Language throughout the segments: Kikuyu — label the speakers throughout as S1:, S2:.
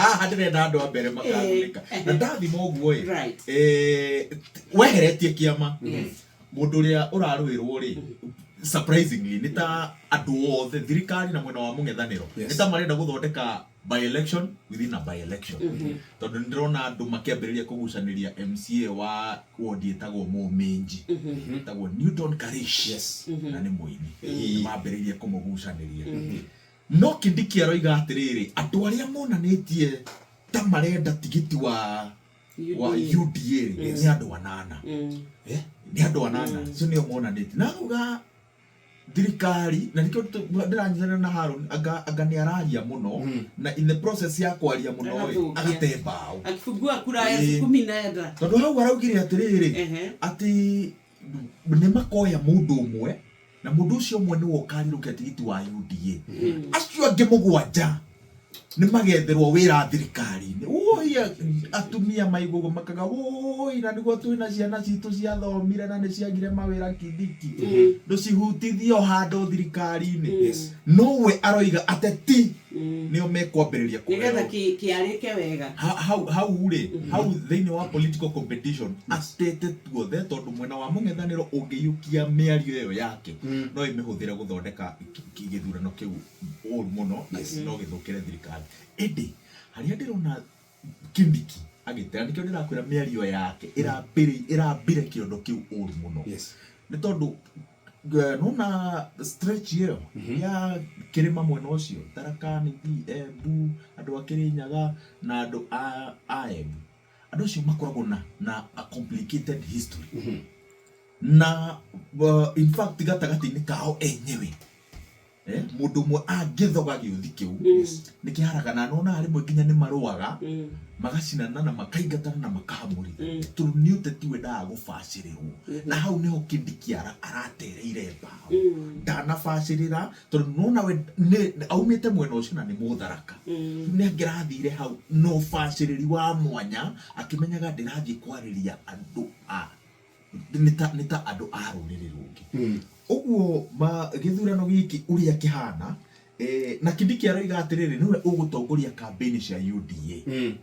S1: Haha ndĩrenda andũ a mbere makagunĩka na ndathima ũguo ĩ, weheretie kĩama, mũndũ ũrĩa ũrarũĩrwo rĩ, surprisingly nĩ ta andũ othe, thirikari na mwena wa mũng'ethanĩro, nĩ ta marenda gũthondeka by election within a by election, tondũ nĩ ndĩrona andũ makĩambĩrĩria kũgucanĩria MCA wa ward ĩtagwo Mũminji, ĩtagwo Newton Karish, na nĩ mũini. Nĩ mambĩrĩirie kũmũgucanĩria, no Kindiki aroiga atĩrĩrĩ, andũ arĩa monanĩtie ta marenda tigiti wa UDA rĩ, nĩ andũ anana. Nĩ andũ anana cio nĩo monanĩtie na auga thirikari, na nĩkĩo ndĩranyitanĩra na Haron, anga nĩ araria mũno, na in the process ya kwaria mũno ĩ,
S2: Agathũkia.
S1: Agate mbaũ.
S2: Akifungua kura 19,000.
S1: Tondũ hau araugire atĩrĩrĩ, atĩ nĩ makoya mũndũ ũmwe, na mũndũ ũcio ũmwe nĩwe ũkarirũkia tigiti wa UDA. Acio angĩ mũgwanja nĩ magetherwo wĩra thirikari-inĩ. Woi, atumia maigua ũguo makaga woi, na nĩguo twĩna ciana citũ ciathomire na nĩ ciagire mawĩra. Kindiki, ndũcihutithie o handũ thirikari-inĩ. No we aroiga ateti nĩo mekwambĩrĩria
S2: nĩgetha
S1: kũheo.
S2: Kĩarĩke wega.
S1: Hau rĩ, hau thĩinĩ wa political competition, atete tuothe, tondũ mwena wa mũng'ethanĩro ũngĩiyũkia mĩario ĩyo yake, no ĩmĩhũthĩre gũthondeka gĩthurano kĩu ũru mũno na no gĩthũkĩre thirikari. Ĩndĩ harĩa ndĩrona Kindiki agĩtera, nĩkĩo ndĩrakwĩra mĩario yake ĩrambire kĩondo kĩu ũru mũno, nĩ tondũ nona stretch ĩyo ya kĩrĩma mwena ũcio, Tharaka Nithi, Embu, andũ a Kĩrĩnyaga na andũ a Embu, andũ acio makoragwo na a complicated history, na in fact gatagatĩ-inĩ kao enyewe, mũndũ ũmwe angĩthoga gĩũthi kĩu nĩ kĩharaga, na nona rĩmwe nginya nĩ marũaga, magacinana na makaingatana na makahamũrithania, tondũ nĩ ũteti wendaga gũbacĩrĩrwo, na hau nĩho Kindiki aratereire mbaũ. Ndanabacĩrĩra, tondũ nona we aumĩte mwena ũcio na nĩ Mũtharaka. Nĩ angĩrathire hau na ũbacĩrĩri wa mwanya, akĩmenyaga ndĩrathiĩ kwarĩria andũ a nĩ ta andũ a rũrĩrĩ rũngĩ. Ũguo ma gĩthurano gĩkĩ ũrĩa kĩhana, na Kindiki aroiga atĩrĩrĩ, nĩwe ũgũtongoria campaign cia UDA.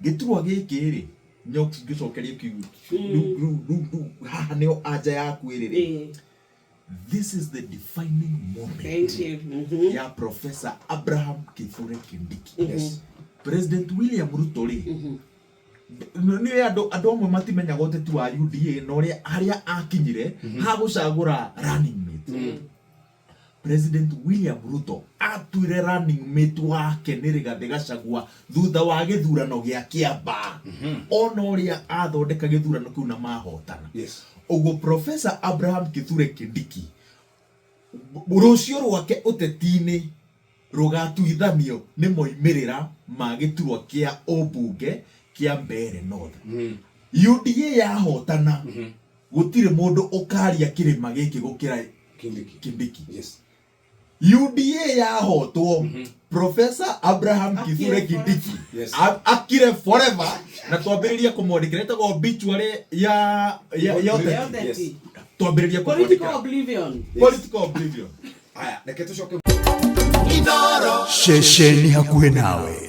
S1: Gĩturwa gĩkĩ rĩ, Nyox, ngĩcokerie kiu rĩu haha nĩho anja yaku ĩrĩ rĩ. This is the defining moment
S2: Thank you.
S1: Ya Professor Abraham Kithure Kindiki. President William Ruto rĩ, nĩ andũ amwe matimenyaga ũteti wa UDA na ũrĩa harĩa akinyire ha gũcagũra running mate. President William Ruto atuire running mate wake nĩ Rigathĩ Gachagua thutha wa gĩthurano gĩa Kĩambaa, ona ũrĩa athondeka gĩthurano kĩu na mahotana. Ũguo Professor Abraham Kithure Kindiki, rũciũ rwake ũteti-inĩ rũgatuithanio nĩ moimĩrĩra ma gĩturwa kĩa ũmbunge kĩa Mbeere North. UDA yahotana, gũtirĩ mũndũ ũkaria kĩrĩma gĩkĩ gũkĩra
S3: Kindiki.
S1: Kindiki. UDA yahotwo, Professor Abraham Kithure
S2: Akire.
S1: Kindiki akire forever, na twambĩrĩrie kũmwandĩkĩra ĩtagwo obituary ya ũteti.
S2: Ya ũteti.
S1: Twambĩrĩrie
S2: Political
S1: kũmwandĩkĩra
S2: oblivion.
S1: Political oblivion.
S3: Aya, reke tũcoke.
S4: Ceceni hakuhĩ nawe.